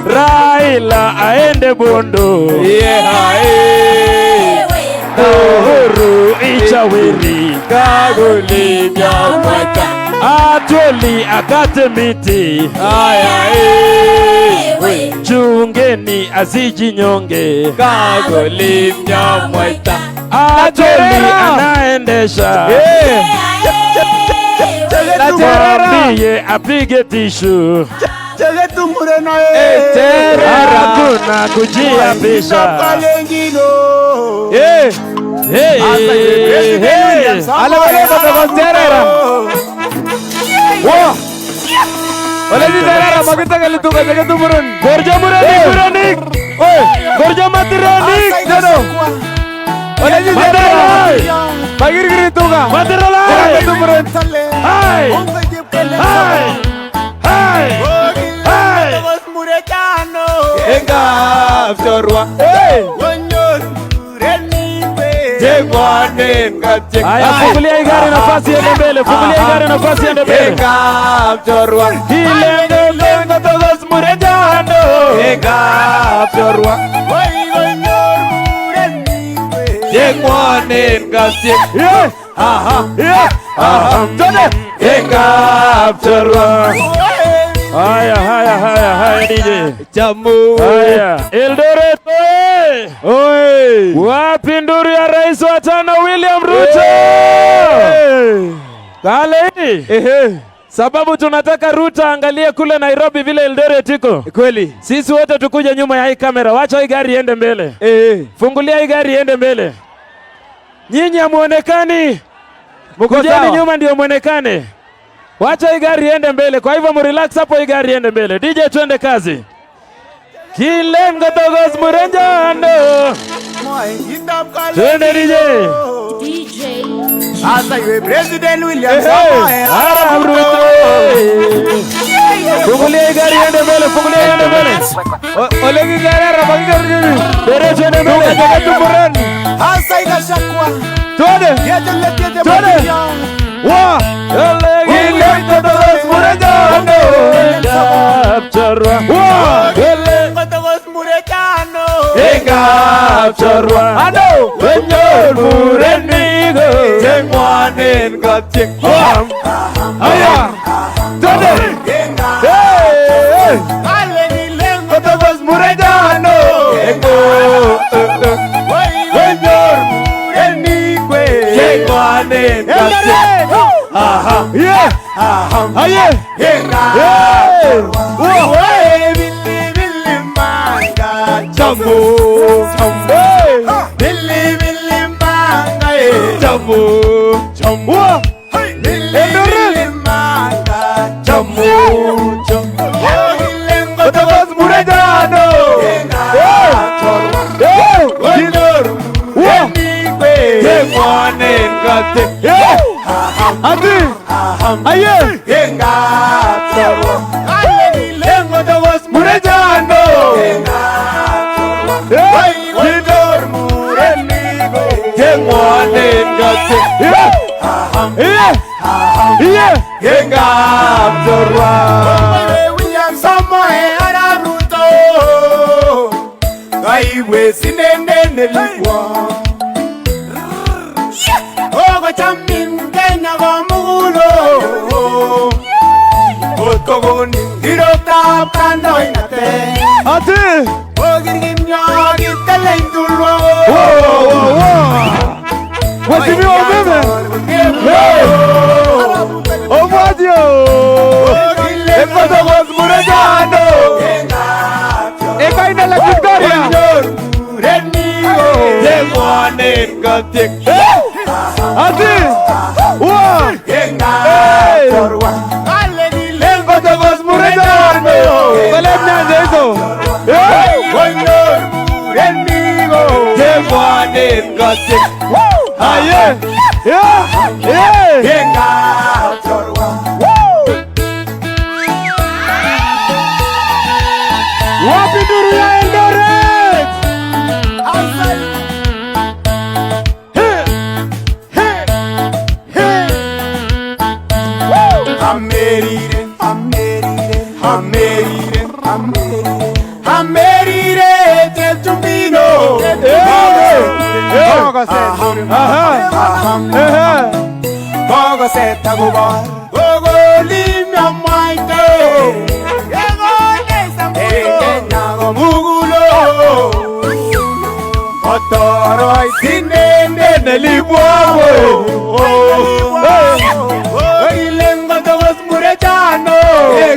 Raila aende Bondo. Yeah, eh. Uhuru ichawiri. Kagulimya mwaita. Atwoli akate miti. Aya, eh. Chungeni asijinyonge. Kagulimya mwaita. Atwoli anaendesha. Eh. Mwambie apige tishu. Terera. Hakuna kujiapisha. Eh. Hey, hey. Ala wale kotokos terera. Wo. Wale si terera makita tuga cheketu muren. Gorjo murenik murenik. Oi. Gorjo matirenik. Jono. Wale si terera. Magirgiri tuga. Matirolai. Cheketu muren. Hai. Hai. Hai. Hai. Engap chorwa. Eh. Chengwanen katiek. Haya, fungulia hii gari nafasi iende mbele. Fungulia hii gari nafasi iende mbele. Engap chorwa. Kilengo kotokos murejano. Engap chorwa. Chengwanen katiek. Yeah. Aha. Yeah. Aha. Twende. Engap chorwa. Haya, haya, haya, haya DJ. Jamu. Haya, Eldoret oye! Oi. Wapi nduru ya rais wa tano William Ruto? Kale hii. Ehe. Sababu tunataka Ruto angalie kule Nairobi vile Eldoret iko. Kweli. Sisi wote tukuje nyuma ya hii kamera. Wacha hii gari iende mbele. Eh. Fungulia hii gari iende mbele. Nyinyi hamuonekani. Mko Kujeni sawa? nyuma ndio muonekane. Wacha hii gari iende mbele. Kwa hivyo mrelax hapo, hii gari iende mbele. DJ, twende kazi. Kilengo togos murenjano. Twende DJ. DJ President William Hey, Samoei Arap Ruto. Fungulia hii gari iende mbele, fungulia iende mbele. Ole kikerera makikirgiri. Dere, twende mbele. Cheketu muren. Hasa ikashakwa Twende. Twende. Wa. Kilengo togos murejano. Kapchorwa. Wa. Engap chorwa. Ando. Wenyor murenik. Chengwanen katiek. Wa. Aya. Twende. Hey. Kotokos murejano. Engo. Wenyor murenik. Chengwanen katiek. Aha. Yeah. Aye. Hey. Wa. Jambo. Hey. Jambo. Wa. Eldoret. Jambo. Kotokos murejano. Hey. Hey. Wa. Chengwanen katiek. Yeah. Ati. Aye. Kotokos murejano. Hey. Chengwanen katiek. Yeah. Yeah. Yeah. Engap chorwa. William Samoei Arap Ruto kaiwech inendet nelikwo kokochamin Kenya komugul kot kokonin kiroktab kandoinatet Ati. kokirkimyokit teleny tulwo Wo, wo, wo. Mheshimiwa umeme. Omwatio. Ekotokos murejano. Ekaina la Victoria. Chengwanen katiek. Ati. Wa. Hey. Kotokos murejano. Kolem nyanja hizo. Hey. Chengwanen katiek. Aye. Yeah. Yeah. Wapi nduru ya Eldoret? Hey. Hey. Hey. Amerire, amerire, amerire, amerire. Amerire chepchumbino. Kokoset akobo kokolimyo mwaita en Kenya komugulo kotoroi sinendet nelibwowo okilen kotokos murechano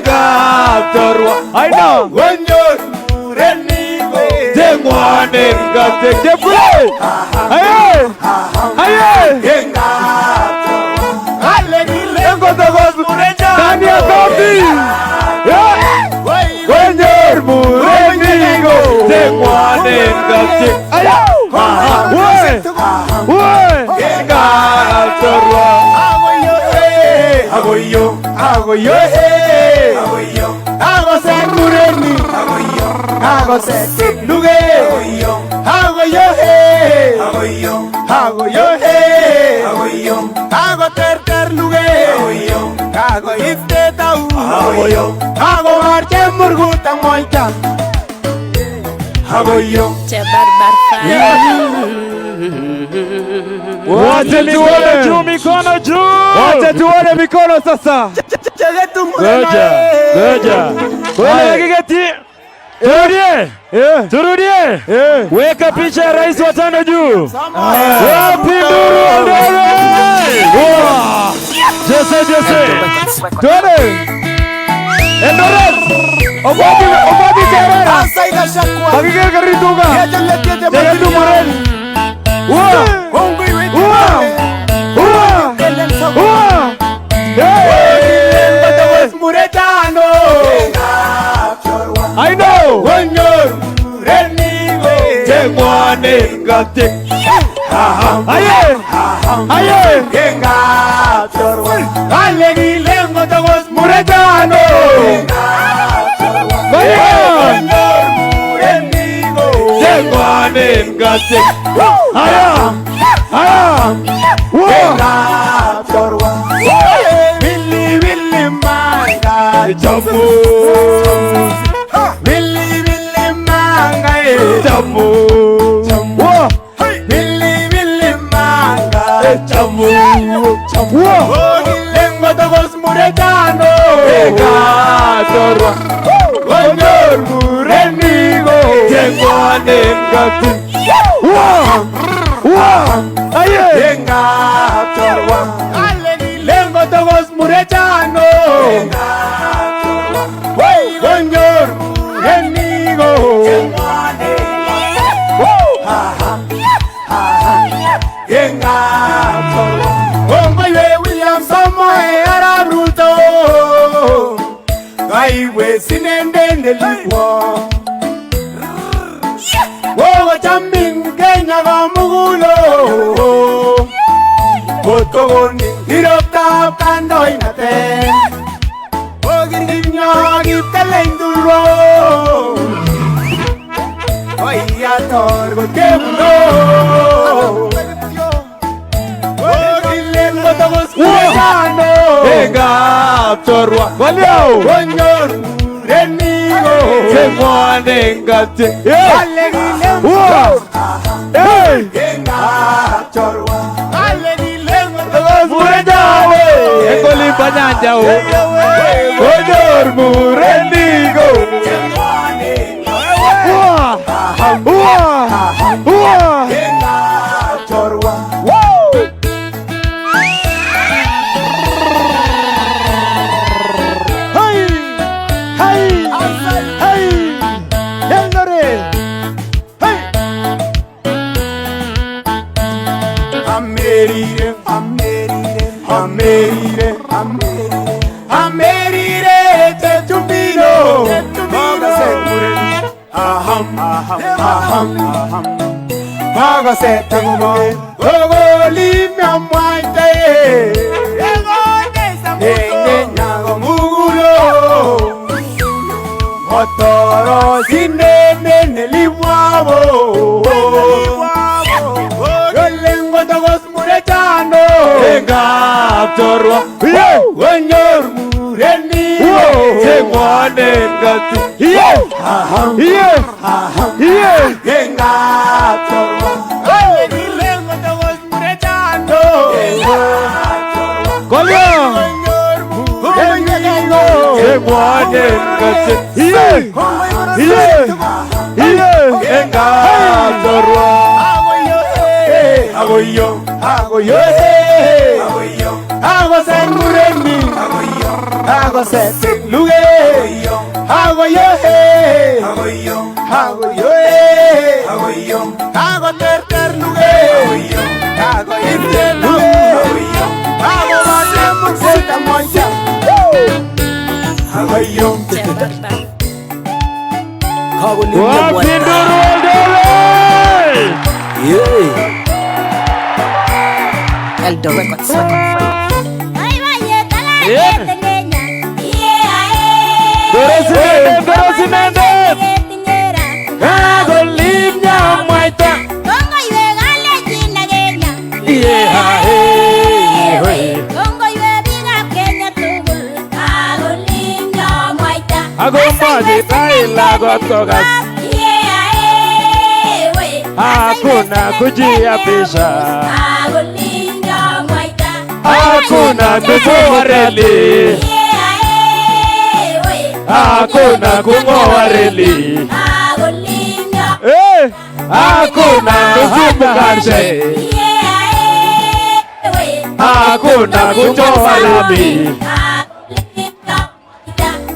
Kapchorwa. I know. Konyor murenik Chengwanen katek chepkule. Aye. Aye. en kapchorwa kale kilen Kotokos ndani ya kambi. Konyor murenik chengwanen katek. Aye. We. We. Kapchorwa. Agoyo, agoyo, agoyo, agoset murenik, agoyo, agoset luge, agoyo, agoyo, agoyo, agoyo, agoyo, agoterter luge, agoyo, agoite tau, agoyo, agowar chemurgut ak moita, agoyo. Wacha mikono juu, mikono juu. Wacha tuone mikono sasa. Ngoja, ngoja. Wewe dakika turudie. Turudie. Weka picha ya rais wa tano juu. Wapi nduru Eldoret? Jose, Jose. Tuone. Eldoret. Obadi, Obadi Cherera. Bakiker karituga. Chegetu muren. Uwa. Uwa. Uwa. Uwa. Hey! Murechano. I know. Konyor murenik Chengwanen katek. Aye. Aye. en kapchorwa kale kilen kotokos murechano Konyor konyor murenik Chengwanen katek. Aya. Aya. en Uwa. kapchorwa Willy Willy manga Jamu. Willy Willy manga Jamu. Uwa. Willy Willy manga Jamu. Uwa. Okilen kotokos murechano Kapchorwa. konyor murenik Chengwanen katek. Uwa. Uwa. Aye. en kapchorwa kilen kotokos murechano konyor murenik en kapchorwa kongoi we William Samoei Arap Ruto kaiwech inendet nelibwo kokochamin Kenya komugulo kot kokonin kiroktab kandoinatet kokirkinyo kipkeleny tulwo koiator kot kebuno kokilen kotokos murechano Kapchorwa. Waliao. konyor murenik Chengwanen katek. kale kilen Uwa. Hey. en kapchorwa kale kilen kotokos Murejawe. Ekolipa nyanja o. Konyor murenik. Uwa. Uwa. Uwa. Hey. Hey. Hey. Eldoret. Hey. Amerire, amerire, amerire, amerire, chechumbino, chechumbino, aham, aham, aham, aham. Kokoset akobo kokolimyo mwaita en Kenya komugulo kotoro sinendet nelibwabo kolen kotokos murechano Kapchorwa. konyor murenik Chengwanen Ngwanen kati. Iye. Iye. Iye. Kolya. Ngwanen kati. Iye. Iye. Iye. Engachorwa. Agoyo, agoyo, agoyo, ago sengureni, agoyo, ago setluge, agoyo, agoyo, agoyo, agoyo, ago terterluge, agoyo, ago irteluge, agoyo, ago matemuk moja, agoyo. Wapinduru Eldoret! Yeah. Eldo Records. Gorosinendet! Kakolimnya mwaita. Agomache Raila kotkokas. Hakuna kujiapisha. Hakuna kung'oa reli. Hakuna kung'oa reli. Hakuna kusimukashe. Hakuna kuchoa lami.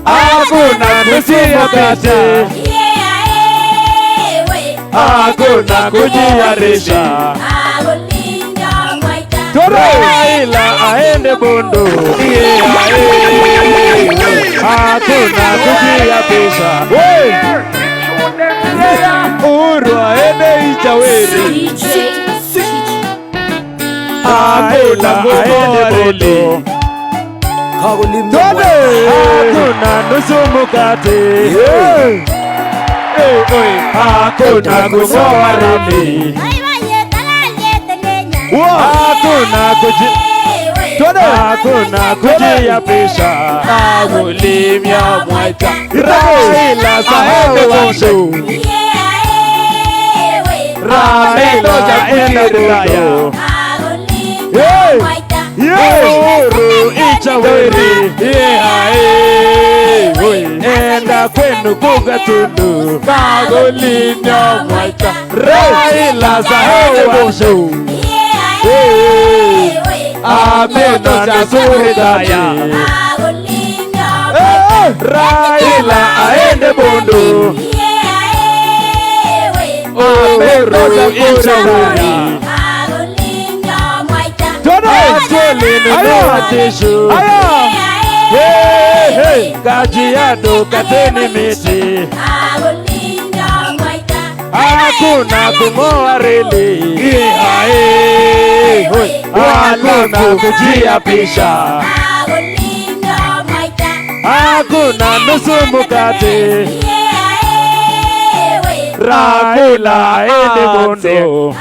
Hakuna kusiapisha. Hakuna kujiarisha. Raila aende Bondo. Hakuna kujiapisha. Uhuru aende Ichaweri. Hakuna aende Bondo. Hakuna nusu mkate. Hakuna kung'oa reli. Hakuna kujiapisha. Kakulimya mwaita. Raila aende Bondo. Raila aende Bondo. Uhuru Ichaweri. Enda kwenu Kugatundu. Kakulimya mwaita. Raila aende Bondo. Amena nasuhidaya. Raila aende Bondo. Uhuru Ichaweri. Atwoli nunua tishu. Kajiado kateni miti. Hakuna kung'oa reli. Hakuna kujiapisha. Hakuna nusu mkate. Raila aende Bondo.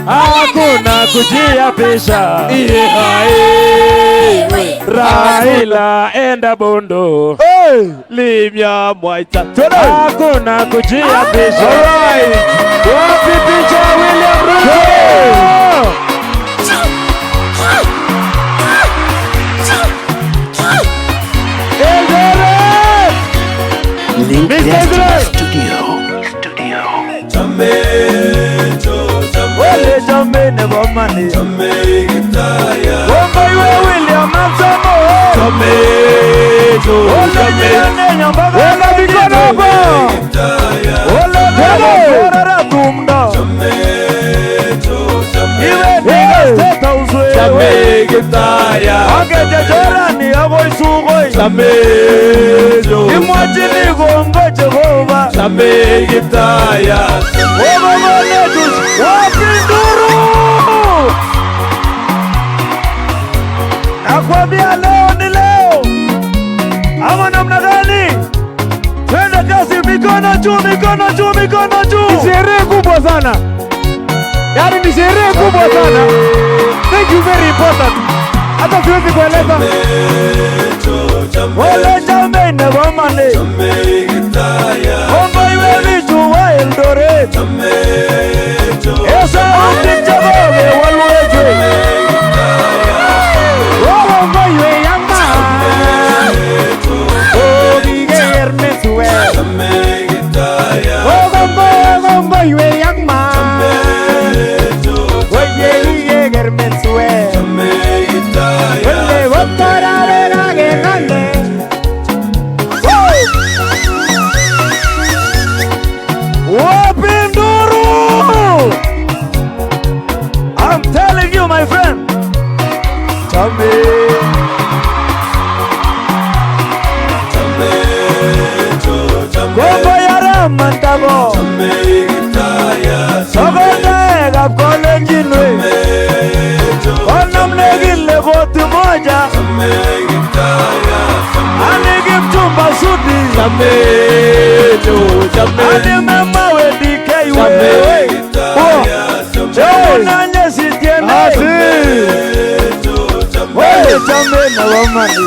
Hakuna kujiapisha. Raila enda Bondo. Limya mwaita. Hakuna kujiapisha. Wapi picha William Ruto? Eldoret! Mr. Studio. Wale jamene bomani. Womba iwe William Amsamo. Ole nyane nyambaga. Weka mikono hapo. Ole bebe tumda. Iwe diga state house wewe. Angejechora ni agoi sugoi. Imwachini kongo Jehova. Wapinduru. Nakwambia leo ni leo. Ama namna gani? Twende kazi, mikono juu, mikono juu, mikono juu. Ni sherehe kubwa sana. Yaani ni sherehe kubwa sana. Thank you, very important. Hata siwezi kueleza. Ole chame nebo mane. Kongoi we bichu wa Eldoret. Esautik chebo kewolwech we. Kongoi we yamba. Okiker mesuet. Kongoi kongoi we yamba. Oye kiker mesuet. Ole botorare kakeng'ale. Wapi nduru? I'm telling you, my friend. Chame. Kongoi Arap Mandago. Sokotaekab Kalenjin we. Konam nekile koti moja. Ani Kipchumba Sudi. Ani Memawe DK we. Chemunanye sitiene. Ole chame na wamani.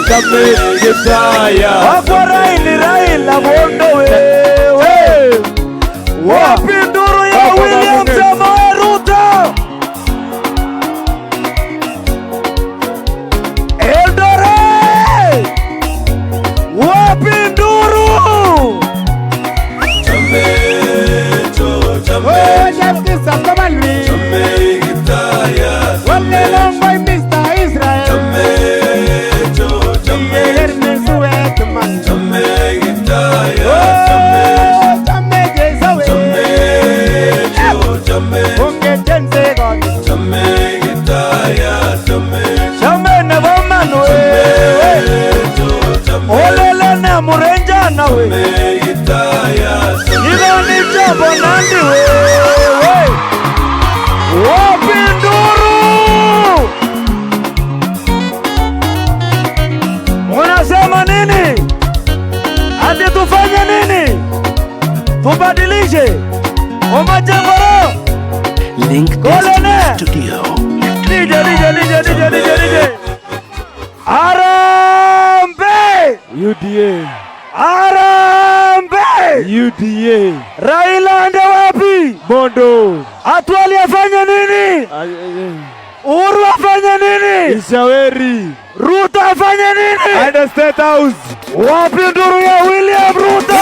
Wako Raila Raila bondo we. Wapi nduru ya William Samoei Ruto? Eldoret! Wapi nduru? Oh, Chepkisap Komalwi. Ole kongoi Mr. Israel. Kiker mesuet man. Oh, chame Jesu we. Ongetense kot. Chame nebo man we. Olele ne murenjana we. Igoni chabo Nandi we. Wapi nduru? Unasema nini? Ati tufanye nini? Tubadilishe Omajengoro. Link Kolene. Destiny Studio. DJ DJ DJ DJ DJ DJ. Harambee! UDA. Harambee! UDA. Raila ande wapi? Bondo. Atwali afanye nini? Uhuru afanye nini? Ishaweri. Ruto afanye nini? Aende State House. Wapi nduru ya William Ruto?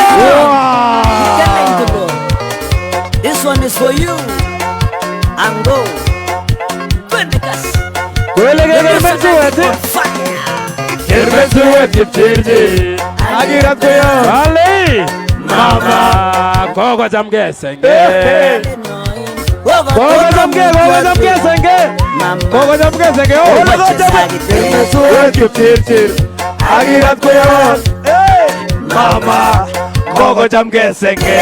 This one is for you. Ango. Twende kasi. Kwele kermesuet. Kermesuet Kipchirchir. Akirat koyo. Ale. Mama. Kokochamgei senge. Kokochamgei, kokochamgei senge. Kokochamgei senge o. Ole kochame. Kermesuet Kipchirchir. Akirat koyo. Mama. Kokochamgei senge.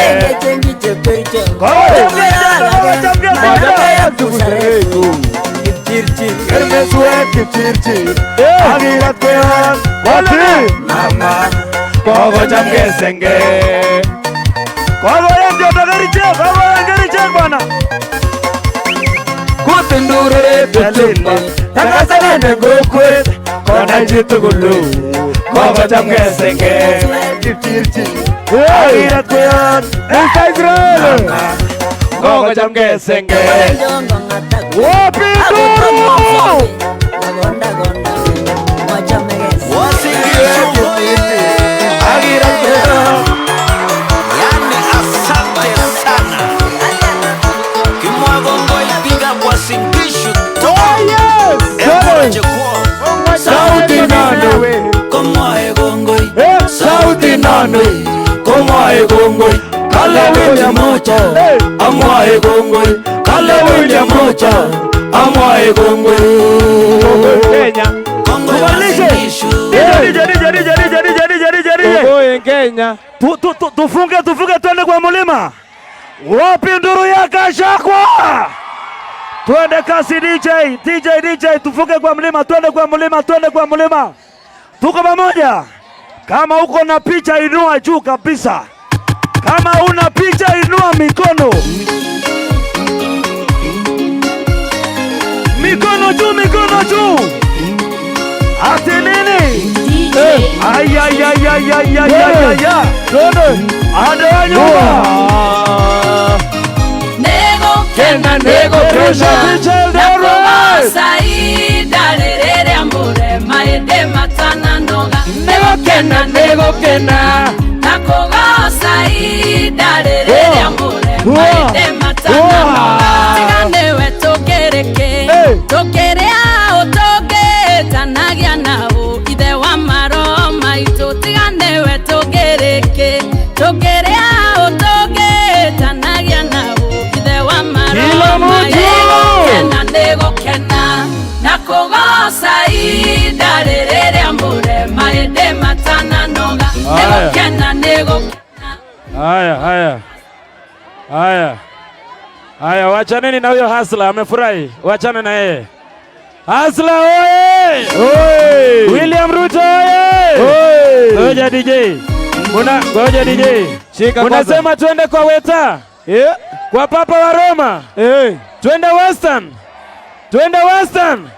Kokochamgei, kokochamgei senge. Kermesuet Kipchirchir. Akirat koyo. Mama. Kokochamgei senge. Kokoyam joto kerichek, kokoyam kerichek bwana. Kutindure Pchumba. Tangazanen en kokwet. Konai chitugul kokochamgei senge. Kipchirchir. Akirat koyo. Mr. Israel. Kokochamgei senge. Wapi nduru? Akirat koyo. Yani asante sana. Kimwa piga Uasin Gishu to. Yes. Sauti nano. Komwae kongoi. Sauti nano. Komwae kongoi. Kale William Ruto. Amwae kongoi. Kale William Ruto. Amwae kongoi. Kenya. Kongoi Tubadilishe. Uasin Gishu. DJ DJ DJ DJ DJ DJ DJ DJ. Kongoi en Kenya. Tufunge tufunge twende kwa mlima. Wapi nduru ya Gachagua? Twende kasi DJ, DJ DJ, tufunge kwa mlima, twende kwa mlima, twende kwa mlima. Tuko pamoja. Kama uko na picha inua juu kabisa. Kama una picha inua mikono. Mikono juu, mikono juu. Ati nini? Ay, ay, ay, ay, ay, ay, ay, ay, ay. Twende. Ande wa nyumba. Kena nego Peperusha kena. picha Eldoret. Nego kena nego kena. Kila mtu. Haya, haya. Haya. Haya, wachaneni na huyo Hasla, amefurahi. Wachane na yeye. Hasla oye! Oi. William Ruto oye! Oi. Ngoja DJ. Ngoja DJ. Shika kwanza. Unasema twende kwa Weta, Eh. kwa Papa wa Roma. Eh. Twende Western. Twende Western.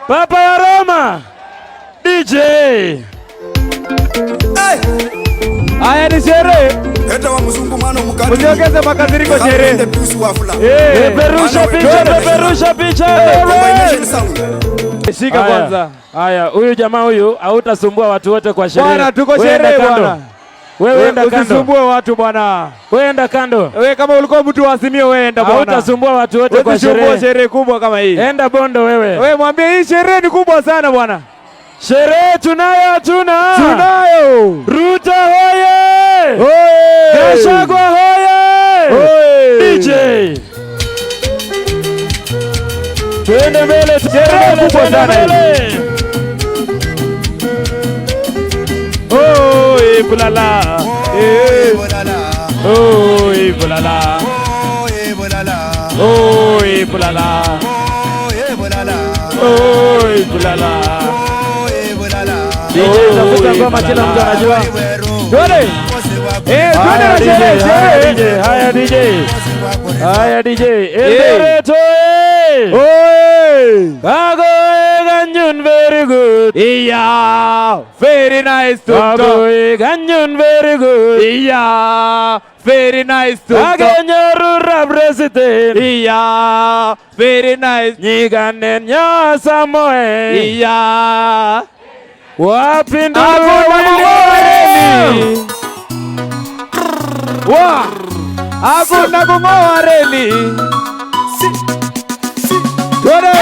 Papa wa Roma. DJ. Haya ni sherehe. Eta wa mzungu mwana mukati. Msiongeze makasiriko sherehe. Piusi wafula. Eh. Peperusha picha, peperusha picha. Combination sound. Shika kwanza. Haya, huyu jamaa huyu hautasumbua watu wote kwa sherehe. Bwana tuko Wewe enda sherehe kando. bwana. Wewe enda kando. Usisumbue watu bwana. Wewe enda kando. Wewe kama ulikuwa mtu wa Azimio wewe enda bwana. Hautasumbua watu wote kwa Usisumbue sherehe. sherehe kubwa kama hii. Enda Bondo wewe. Wewe mwambie hii sherehe ni kubwa sana bwana. Sherehe tunayo hatuna? Tunayo. Ruto hoye! Oi. Gachagua hoye! Oi. DJ. Twende mbele, twende Sherehe mbele, kubwa twende sana hii. mbele. Oi bulala. Eh. Oi bulala. Oi bulala. Oi bulala. DJ tafuta ngoma kila mtu anajua. Twende. Eh, twende Haya na sherehe, DJ, haya sherehe. DJ, haya DJ. Haya DJ. Eldoret oye! Oi. Kagoe ganyun very good. Iya, very nice to talk. Kagoe ganyun very good. Iya, very nice to talk. Kakenyoru ra president. Iya, very nice. Nyikanen nyo Samoei. Iya. Wapi nduru Hakuna William? reli. Wa. Hakuna kung'oa reli. Twende.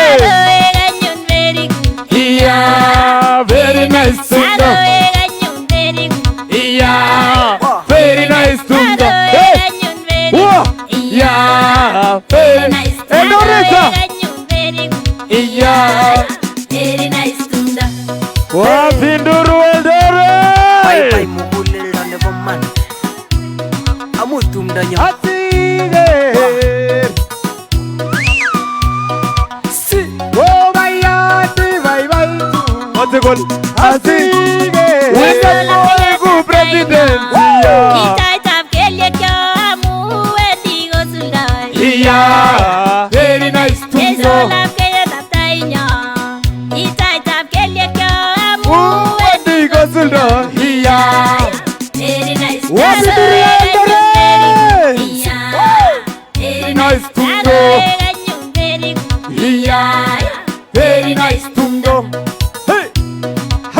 Iya, very nice to know. Iya, very nice to know. Hey. Wa. Iya, very Eldoret. Iya. Wapi nduru Eldoret? Muguleldo nebo man amu tumdo nyo. Asiger. Oh, bayati, bye bye. Otegol. Asi. Asiger. William Oegu president. Iya. Iya. Very nice to know. Wendi kosuldo. Iya. Wapi nduru ya Eldoret? Very nice to know. Iya. Very nice to know. Hey. Hey.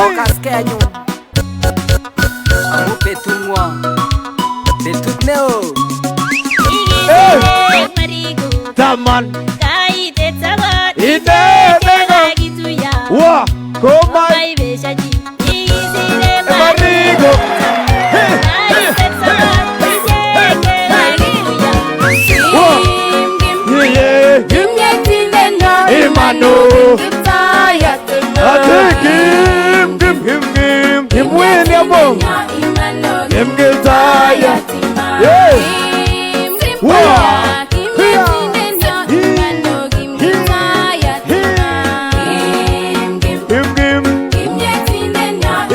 Okaskei anyun amu betung'wong, betut neo. Taman. Ine Wa. Koma. Marigo. Hey. Wa. Yeah. Imano. Ate kim kim kim kim kim William. Kim Gitaya. Yeah. Wa. Kim kim.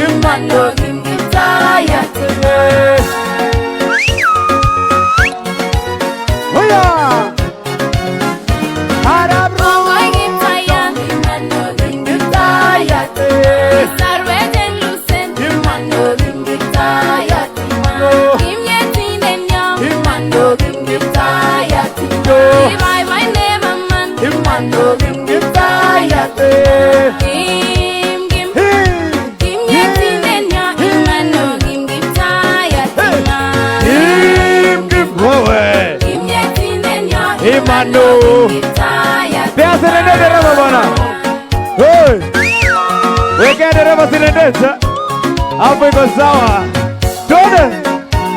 Imano. Oya. Arap ano. Pia sinende dereva bwana. Hey. Wekea dereva sinende. Hapo iko sawa. Twende.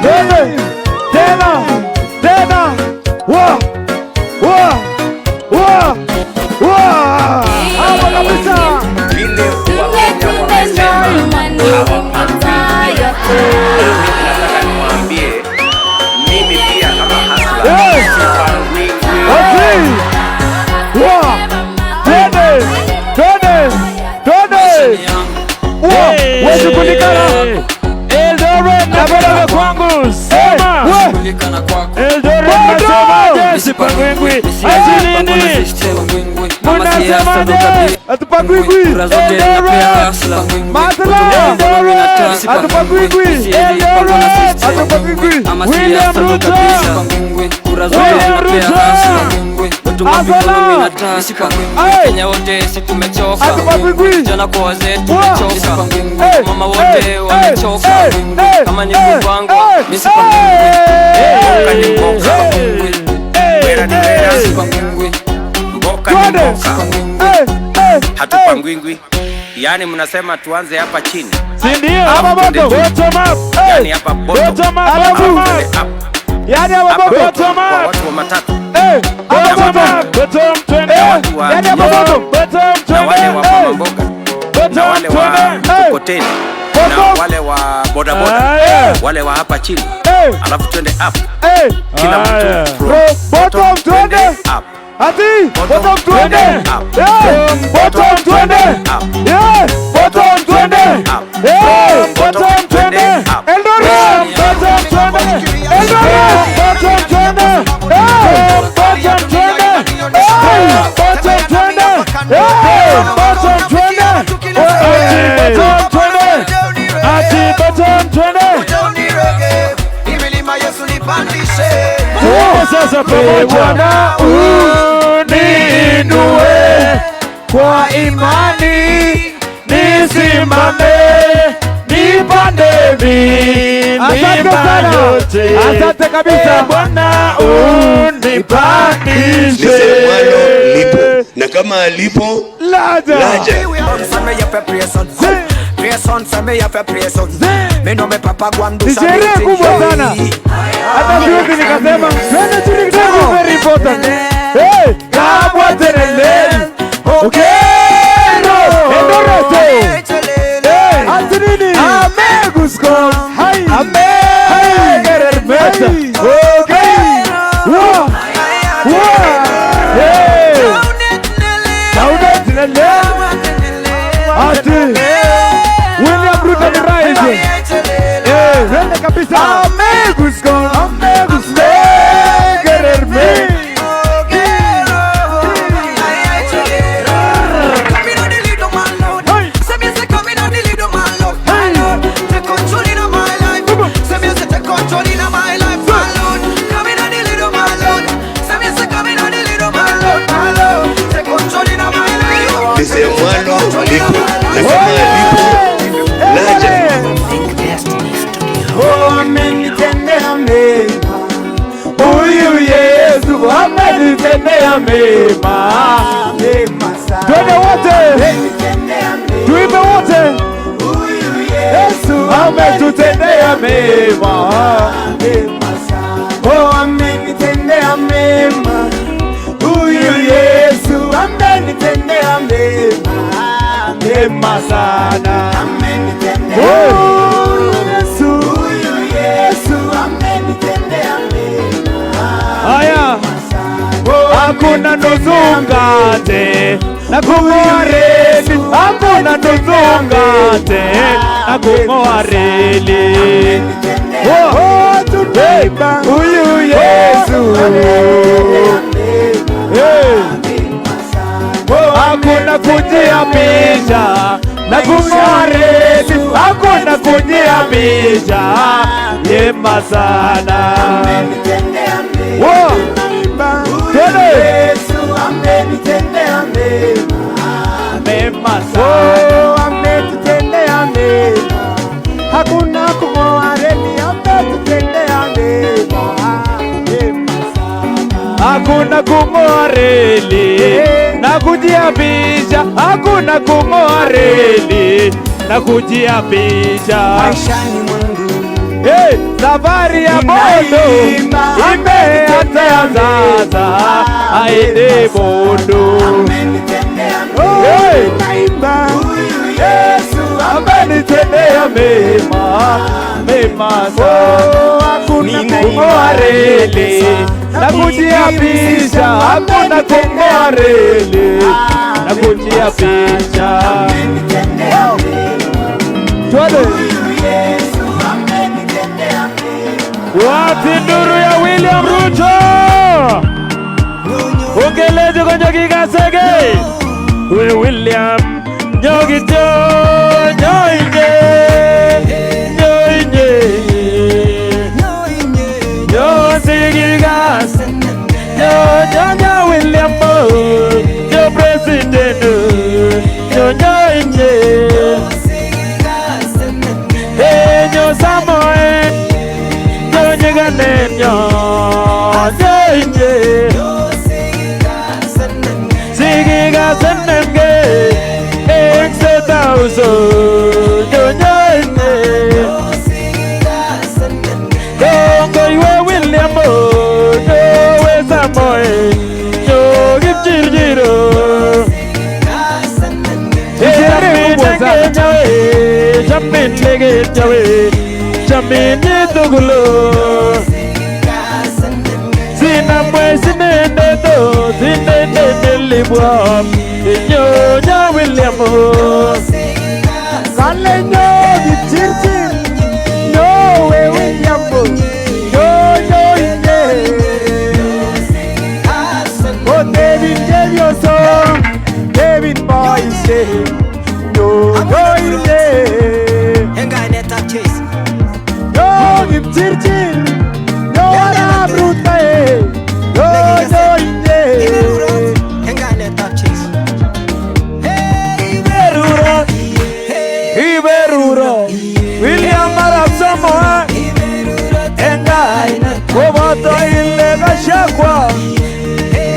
Twende. Tena. Tena. Wa. Wa. Wa. Wa. Hapo kabisa. Vile Wakenya wamesema nataka niwaambie, mimi pia kama hustler sipangwingwi. Okay. Wa. Twende. Twende. Twende. Wa. Wewe kulikana. Eldoret napenda kwangu. Sema. Eldoret nasemaje? Sipangwingwi. Ati nini? Munasemaje? Hatupangwingwi. Eldoret. Matla. Eldoret. Hatupangwingwi. Eldoret. Hatupangwingwi. William Ruto. William Ruto. Azola. Hey. Kenya wote si tumechoka, Hatupangwingwi. vijana kwa wazee tumechoka, Hey. mama wote Hey. wamechoka. Hey. Hey. Kama ni Hey. kupangwa, Hey. mimi sipangwingwi. Hey. Mboka ni mboka, wera ni wera, Sipangwingwi, mboka ni Twende. mboka, Hey. Hey. hatupangwingwi. Yaani mnasema tuanze hapa chini, Si ndio? Hapa bottom. Bottom up. yaani hapa bottom, Bottom up. Alafu. Bottom up. twende up. Yaani hapa Hapa bottom. Bottom kwa up. watu wa matatu Hey. Hapa Bottom bottom. up. Bottom twende. watu wa Yaani hapa bottom. Bottom na wale twende. wa mama mboga na Bottom wale wa twende. mkokoteni na Bottom. wale wa bodaboda, Aya. wale wa hapa chini, Hey. alafu twende up. Hey. Kila Aya. mtu from Bottom twende. up, Ati. Bottom twende. up, Hey. Bottom twende. up, Yeah. Bottom twende. up, Hey. Bottom twende. up. Eldoret. Bottom twende. Eldoret. Bottom twende. Hey. Bottom twende. Hey. Bottom twende. Hey. Bottom twende. Ati bottom twende. Ati bottom twende. Tuombe sasa pamoja. Bwana uniinue kwa imani Nisimame, nipande Asante milima sana. yote. Asante kabisa. E Bwana unipandishe. Lisemwalo lipo, na kama alipo Laja. laja. Ni sherehe kubwa sana. Hata siwezi nikasema twende chini kidogo, very important. Hey, kabwa tereleli. Okero. Eldoret. Hey, ati nini? Amegusko. Hai. Amegerermeta. Okay. Wa. Wa. Hey. Saudet lele. Ati. William Ruto ni rais. Eh, twende kabisa. Amegusko. Amegusko. Gererme. Lisemwalo lipo, na kama alipo laja. Oh, amenitendea mema huyu Yesu, amenitendea mema. Twende wote, tuimbe wote, Yesu ametutendea mema. Oh, amenitendea mema huyu Yesu, amenitendea mema, mema sana. Oh, Yesu, Haya, hakuna nusu mkate na kung'oa reli, hakuna nusu mkate na kung'oa reli. Oh, tunaimba huyu Yesu. Hey. Hakuna kujiapisha na kung'oa reli, hakuna kujiapisha, yema sana. Wo! Twende! Mema sana. Ametutendea mema, hakuna kung'oa reli, ametutendea mema, mema sana. Hakuna Hakuna kung'oa reli na kujiapisha, hakuna kung'oa reli na kujiapisha. Maishani mwangu Hey, safari ya Bondo imeanza sasa, aende Bondo. Hey, naimba huyu Yesu amenitendea mema mema sana. Hakuna kung'oa reli na kujiapisha, hakuna kung'oa reli na kujiapisha. Twende. Wapi nduru ya William Ruto? Ongeleje kwa Njoki Kasege. Huyu William Njoki jo nyoinye nyoinye nyosigigase nyo nyo nyo William nyo president nyo nyoinye hey nyo Samoei nyo nyigane nyo nyoinye sigigasenenge eng State House nyo nyoinye kongoiwe William nyowe Samoei nyo Kipchirchir Sherehe kubwa sana. chamin nekenyowe chamin chitugul sinamwe sinendet sinendet nelibwom nyo nyo William Kale nyo Kipchirchir nyo we William nyo nyo inye O David chepyoso David boisiek nyo nyo inye nyo Kipchirchir nyo Arap Ruto nyo nyo inye Iberuro Iberuro William Arap Samoei Engai koboto ile Gachagua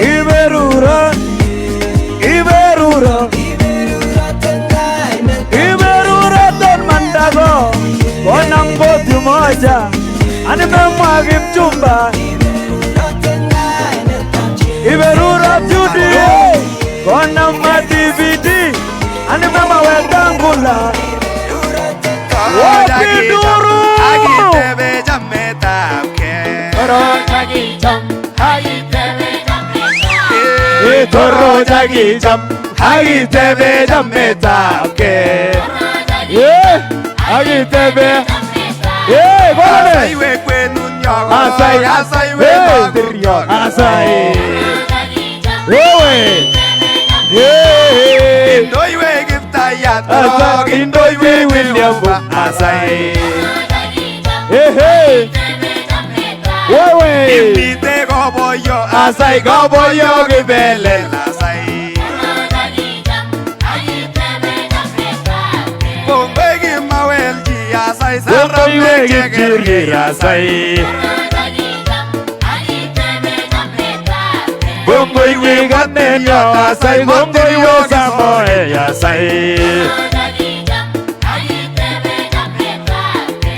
Iberuro Iberuro Iberuro ton mandago konam koti moja animemwa Kipchumba Iberuro Judy konam ma DVD animemwa Wetangula Wapi nduru? Akitebe chametabgei. Itorochakicham akitebe chametabgei. Eh, akitebe. Eh, bwana. Asaiwe kwenut nyo Asai. asaiwe Eh, lagok nyo Asai. Wewe. Eh. Indoiwech Kiptayat Asai, korok, indoiwech William. Asai. Ehe. Wewe. Imite koboyo Asai koboyo kibelel. Asai. Kongoi kimawel chi asai Kongoiwe saramek Kipchirchir asai Kongoiwe Kanenyo asai kongoiwe Samoei asai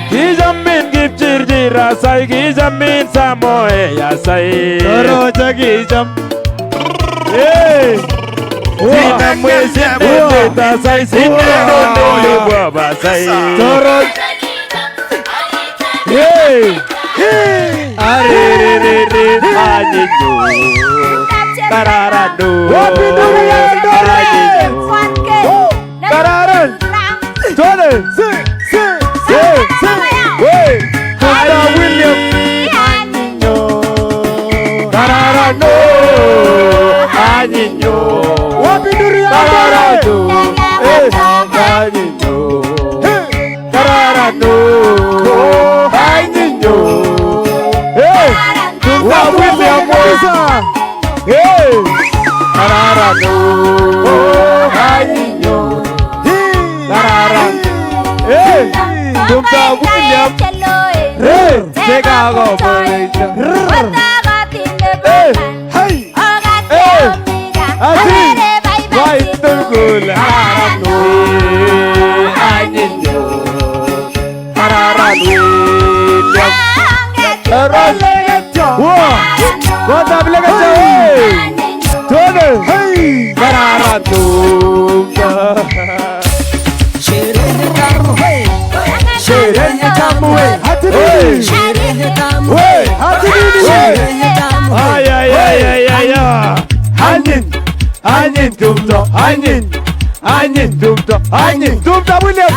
Kichamin Kipchirchir asai kichamin Samoei asai Torochakicham. Eh. Sinamwe sinendet asai sinendet nelibwom asai Toro. Eh. Arererere anyinyo. Kararano. Wapi nduru ya Eldoret? Anyinyo. Kararan. Twende. Si si Si. Si. We. Tunda William. Kararano. Anyinyo. Wapi nduru ya Eldoret? Kararano. Eh. Anyinyo. Kararano. Anyinyo. Eh. Tunda William. Kabisa. Hey! Kararano. Anyinyo. Kararan. Hey! Tumta William. Hey! Chicago. Hey! Hey! Asi. Koitugul anyinyo. Kararan William. Kwanza vile kacha. Twende. Kararan tumbo. Sherehe tamu hey. Sherehe tamu we. Hati nini? Sherehe tamu We. Hati nini? Sherehe tamu Ay ay ay ay ay ay. Anyiny. Anyiny tumdo. Anyiny. Anyiny tumdo. Anyiny tumdo William.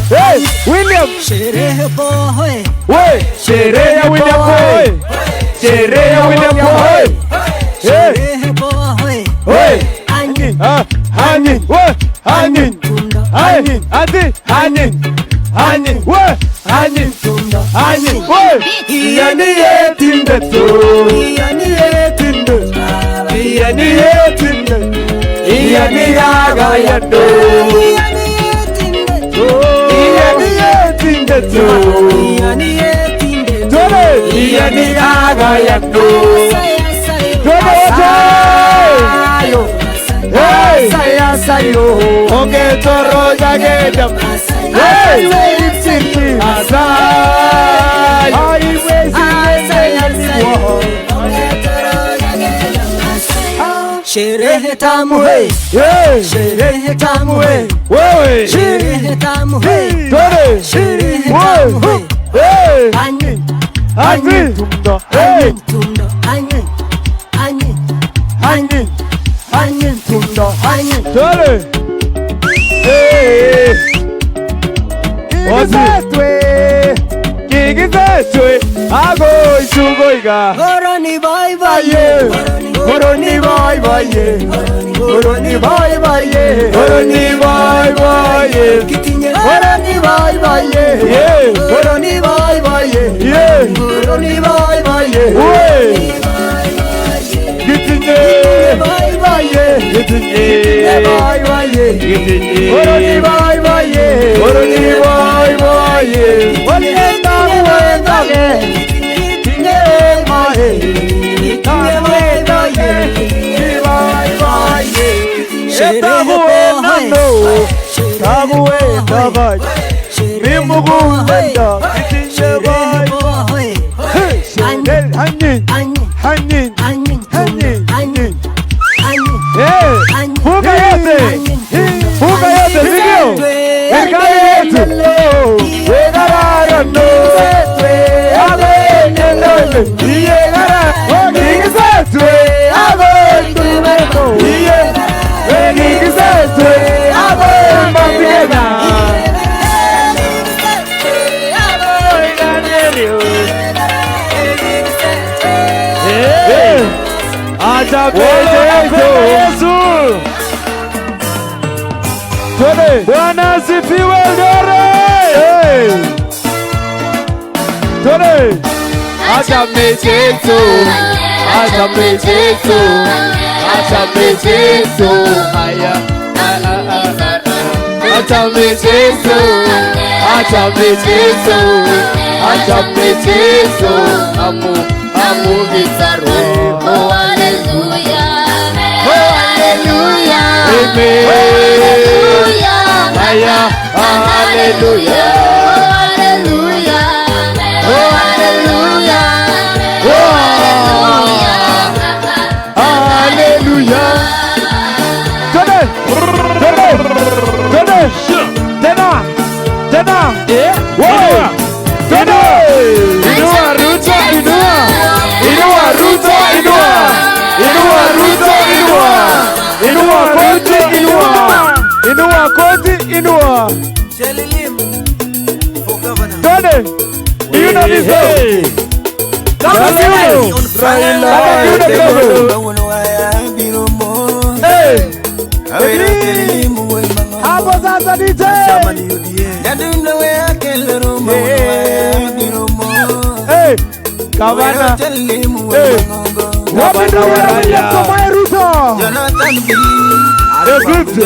Hey, William. Sherehe poa hey. We. Sherehe William boy. Sherehe William boy. Hey. Sherehe poa hey. We. Anyiny. Ah, anyiny. We. Anyiny. Anyiny. Ati. Anyiny. Anyiny. We. Anyiny. Anyiny. We. Iyani yetinde tu. Iyani yetinde. Iyani yetinde. Iyani yagayando. Iyani yetinde. Iyani yetinde tu. Iyani yetinde. Twende. Iyani yagayando. Saya sayo. Twende wote. Hey. Saya sayo. Onge toro jagenda. Hey. Asai. Haiwezi Sayo. Sherehe tamu hey. Hey. Sherehe tamu hey. Wewe. Sherehe tamu hey. Twende. Sherehe tamu hey. Hey. Anyiny. Ati. Hey. Tumdo. Anyiny. Anyiny. Anyiny. Anyiny. Tumdo. Anyiny. Twende. Hey. Kikisetwe. Kikisetwe. Agoi sugoiga. Koroni bye bye. Aye. Koroni bye bye. Koroni bye bye. Koroni bye bye. Kitinye. Koroni bye bye. Yeah. Koroni bye bye. Yeah. Koroni bye bye. We. Gitinye. Bye bye. Gitinye. Bye bye. Gitinye. Koroni bye bye. Koroni bye bye. Walienda uendage. Tinye mae. Tinye wendage. Bye bye. Sherehe Tagu poa hey. nando. Tagu tagai. Mimugu wenda. Gitinye Sherehe bye. poa hey. Hey. Anyiny. Anyiny. Anyiny. Anyiny. Anyiny. Anyiny. Anyiny. Hey. Fuga yote. Fuga yote, si ndio? Serikali yetu. Wegararano. Awe. Iye gara. Kikisetwe. Awe. Iye. Kikisetwe. Awe. Mbatikena. Hey. Acha Wale Yesu. Twende. Bwana asifiwe Eldoret. Hey. Twende. Acha michezo. Acha michezo. Acha michezo. Haya. Acha michezo. Acha michezo. Acha michezo. Amu amu gitaro. Oh, hallelujah. Oh, hallelujah. Amen. Hallelujah. Haya. Hallelujah. Oh, hallelujah. Oh, hallelujah. Oh, hallelujah. Twende. Twende. Twende. Tena. Tena. Wewe. Twende. Inua Ruto, inua. Inua Ruto, inua. Inua Ruto, inua. Inua koti, inua. Inua koti, inua. Twende. Do you know this song? Kama kiuno. Kama kiuno kidogo. Hey. Hapo sasa DJ. Hey. Gavana. Hey. Wapi ndio William Samoei Ruto? The fifth.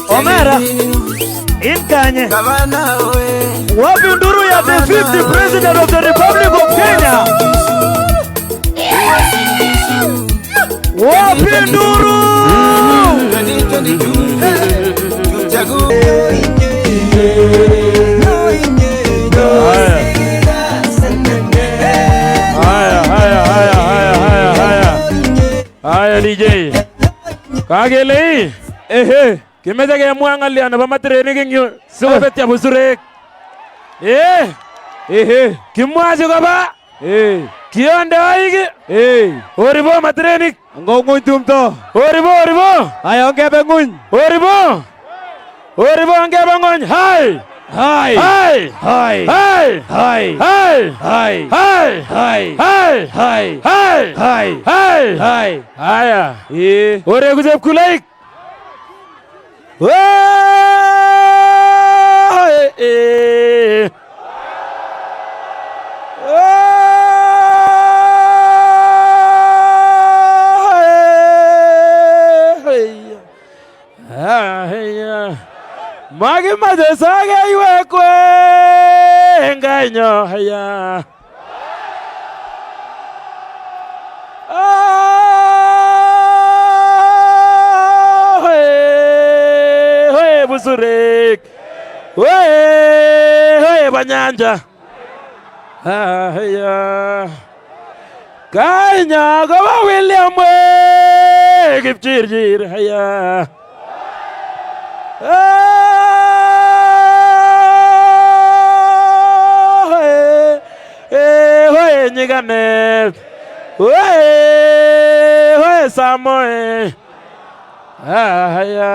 Omera. Inkanye. Wapi nduru ya the 50th President of the Republic of Kenya? Wapi nduru? Haya DJ. Kagele. Ehe. Kimeche kemwa ng'alyo nebo matirenik eng yu sikobetyo busurek. Eh. Ehe. Kimwachi koba. Eh. Kionde oik. Eh. Oribo matirenik. Ngo ng'uny tumto. Oribo oribo. Aya ongebe ng'uny. Oribo. Oribo ongebe ng'uny. Hai. Hai. Hai. Hai. Hai. Hai. Hai. Hai. Hai. Hai. Hai. Hai. Hai. Hai. Hai. Hai. Haya. Eh. Oreku chepkulaik. Makimache sakeiwekwe engainyo haya. Busurek. Hey, Banyanja. Haya. Kanya koba William we Kipchirchir haya. Hey, Nyiganet. Hey, hey, Samoe. Haya.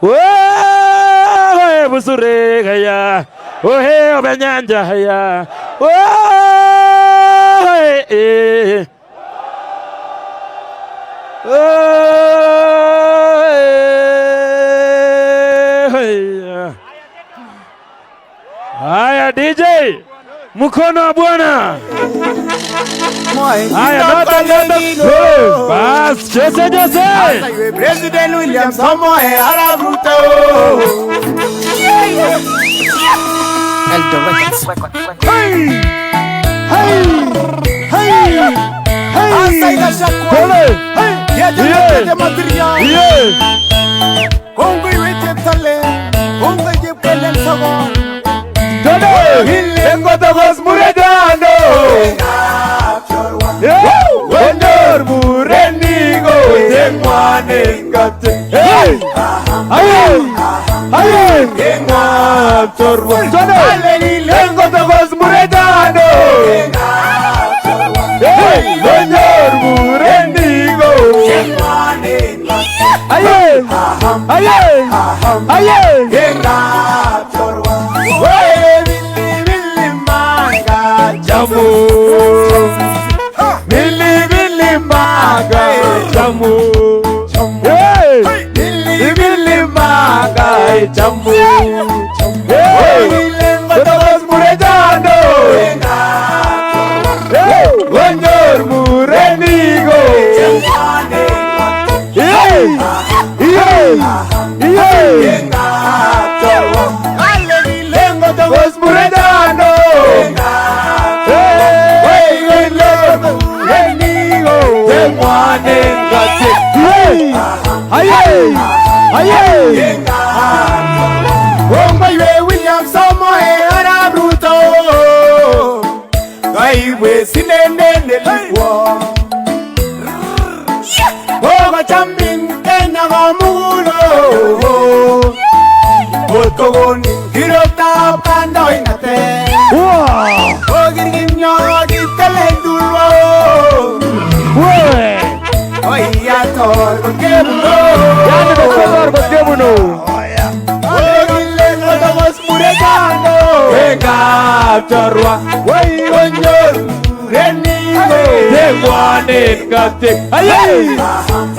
Wewe busurek haya. Ohe obenyanja haya. Wewe eh. Haya DJ, mkono wa Bwana. Haya nota nota. Bas, Jose Jose. President William Samoei Arap Ruto. Hey! Hey! Hey! Hey! Hey! Yeah! Engotokos muretano. Wenyor mureniko cheng'wanen kote. Hey! Hey! Engapchorwa. Engotokos muretano. Wenyor mureniko cheng'wanen kote. Aye! Aye! Aye! Engapchorwa. Jamu Mili mili maga jamu Hey Mili mili maga jamu Hey Kotokos muretano Hey Wenyor murenigo Hey Hey Hey Kotokos muretano Aye! Aye! Kongoi William Samoei Arap Ruto. Kaiwe sinene nelikwo. Kokochamin Kenya komugul. Kot kokonin kiroktab kandoinatet. Kokirkinyo kipkelen tulwo. Oiyator kotkebuno. Yani kotor kotkebuno. Kokile kotokos muretano. Engapchorwa. Woi konyor mureniko. Cheng'wanen kote. Aye!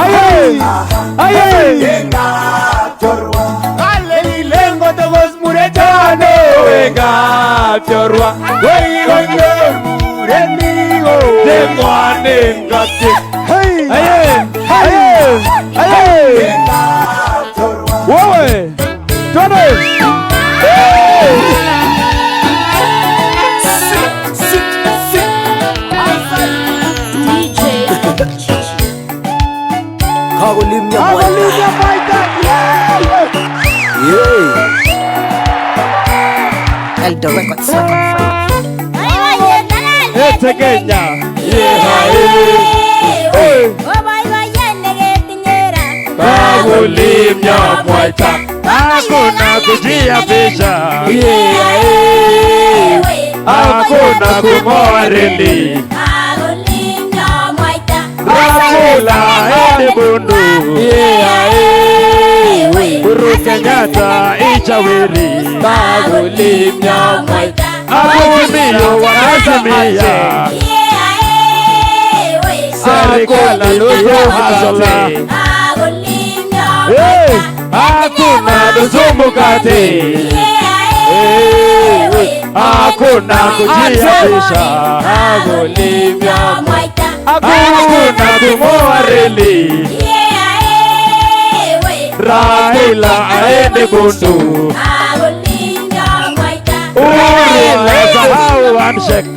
Aye! Aye! Engapchorwa. Kalelile kotokos muretano. Engapchorwa. Woi konyor mureniko. Cheng'wanen kote. Hey! Aye! Aye! Aye! Wewe! Twende. Kagolimia Kagolimia mwaita. Yeah. Eldo Records. Ete Kenya. Kagolimia mwaita. Hakuna kujiapisha. Hakuna kung'oa reli. Raila aende Bundu. Uhuru Kenyatta ichawiri. Kagolimia mwaita. Azimio wanasamia. Serikali nusu hasola. Hakuna nusu mkate. Hakuna kujiapisha. Kagolimia mwaita. Hakuna kung'oa reli. Raila aende Bundu. Uhuru asahau handshake.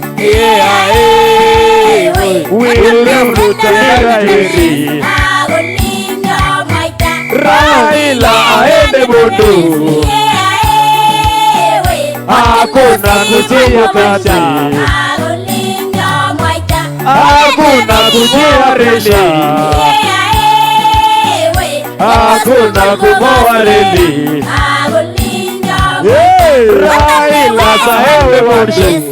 William Ruto ni rahisi. Raila aende Bundu. Hakuna nusu mkate. Hakuna kujiapisha. Hakuna kung'oa reli. Raila sahau handshake.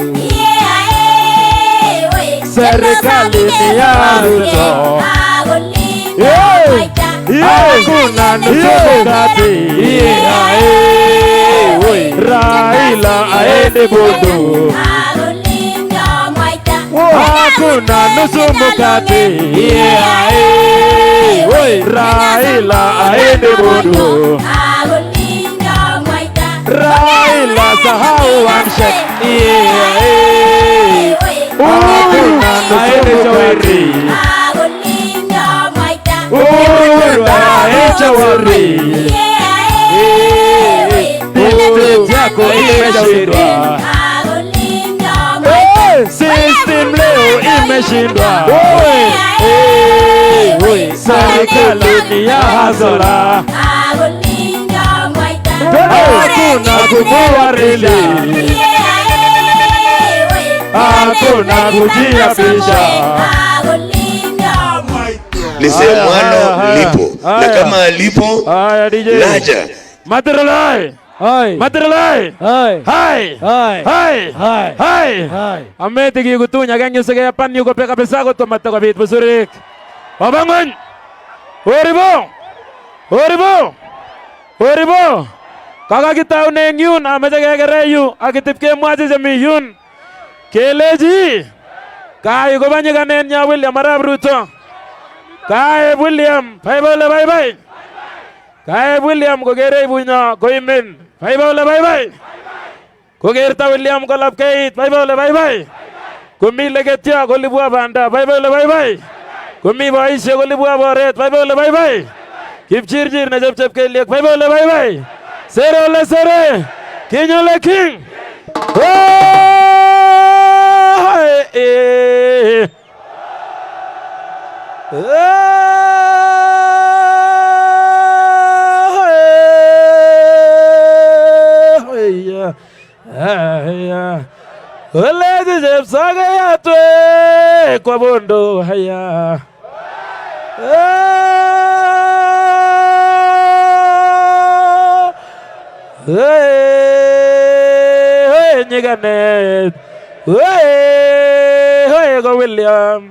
Serikali ni ya Ruto. Hakuna nusu mkate. Raila aende Bundu. Hakuna nusu mkate. Raila aende Bundu. Raila sahau handshake. Uhuru aende Chaweri. Uhuru aende Chaweri. Dictate yako imeshindwa. System leo imeshindwa. Serikali ni ya hasola. Hakuna kung'oa reli. Hakuna kujiapisha. Lisemwalo lipo, na kama alipo laja. Materalai. Materalai. Hai. Hai. Hai. Amete kikutunya keng yusege pan yuko pe kabisa kotomata kobit busurik. Obangun. Oribo. Oribo. Oribo. Kakakitaune eng yun, ameche kekere yu, akitip kemwachi chemi yun. Kelechi, kai koba nyikanet nyo William arap Ruto. Kaib William, baibai ole baibai. Kaib William kokere ibunyo koimen, baibai ole baibai. Kokerta William kolapkeit, baibai ole baibai. Komi leketyo kolibwa banda, baibai ole baibai. Komi boisiek kolibwa boret, baibai ole baibai. Kipchirchir nechepchep kelyek, baibai ole baibai. Sere ole sere, king ole king. Ole chepsakeyatwe kwa Bondo haya. Hey, nyikanet. Hey, hey, ko William.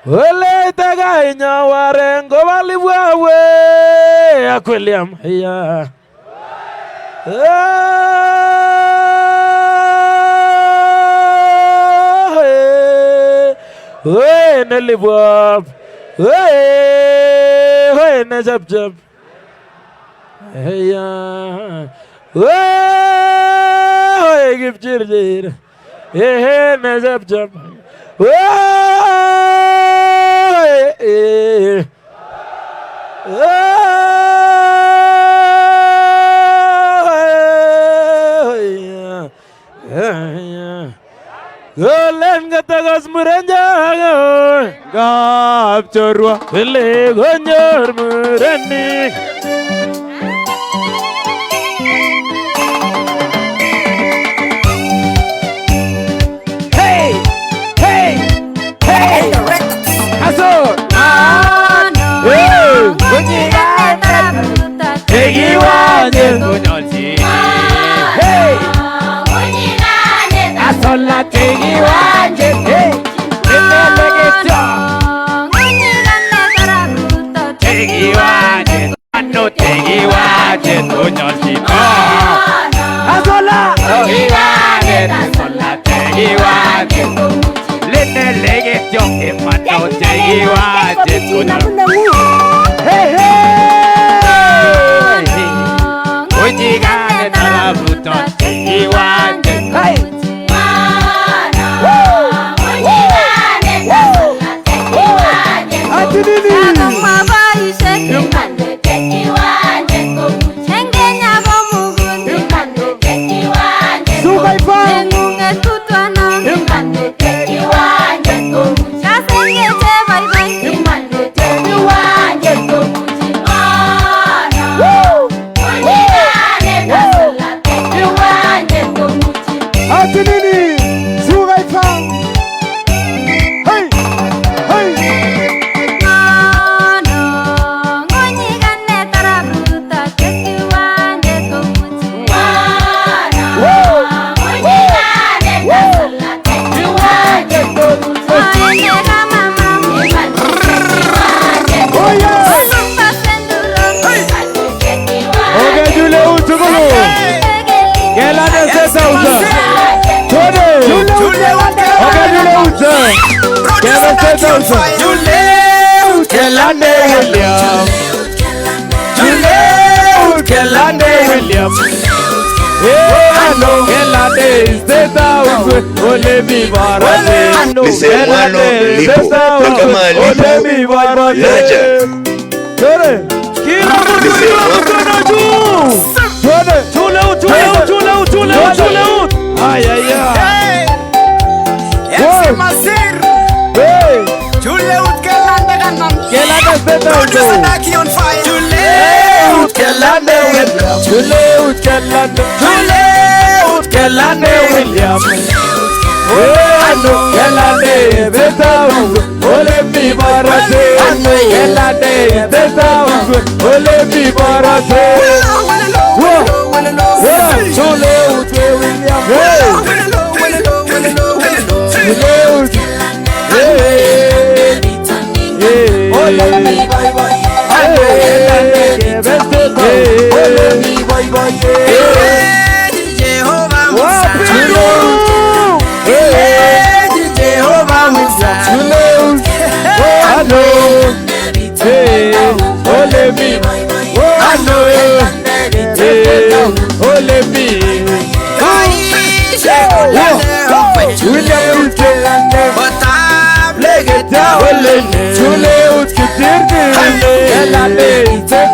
Ole tagainya warengo balibwawe ak William. Ya. Hey, nelibwab. Hey, hey, nejabjab. Hey, hey, Kipchirchir. Hey, hey, nejabjab. Hey, hey. Matokos murenjo Kapchorwa. Kole konyor murenik. Hey! Hey! Hey! Aso! Hey! Tekiwanye konyolchi. Hey! Asola tekiwanye. Hey! Leleketyo. Tekiwanye. Ano tekiwanye konyolchi. Asola! Tekiwanye. Asola tekiwanye. Leleketyo. Emano tekiwanye konyolchi. Hey hey! Ujigane tarabuto tekiwanye. Hey! Ati nini? Suka ipa. Ati nini? Suka ipa. Hey! Hey! Oh yeah! Okay, Jule utukulu. Kelande seta uza. Twende. Okay, Jule uza. Kelande seta uza. Kelande William. Jule Kelande William. Hey, Kelande seta uza. Ole mi barate. Lisemwalo lipo, na kama Ole mi lipo barate. laja. Twende. Kila mtu inua mkono juu. Twende. Chule chule chule chule chule. Ay, ay, ay. Hey! Kelande seta uza. Kelande William. Jule Kelande. Jule Kelande William. Oh, ano Kelande seta uza. Ole mi barate. Kelande seta uza. Ole mi barate. Whoa. Whoa. Jule William. Hey. Jule Hey. Hey.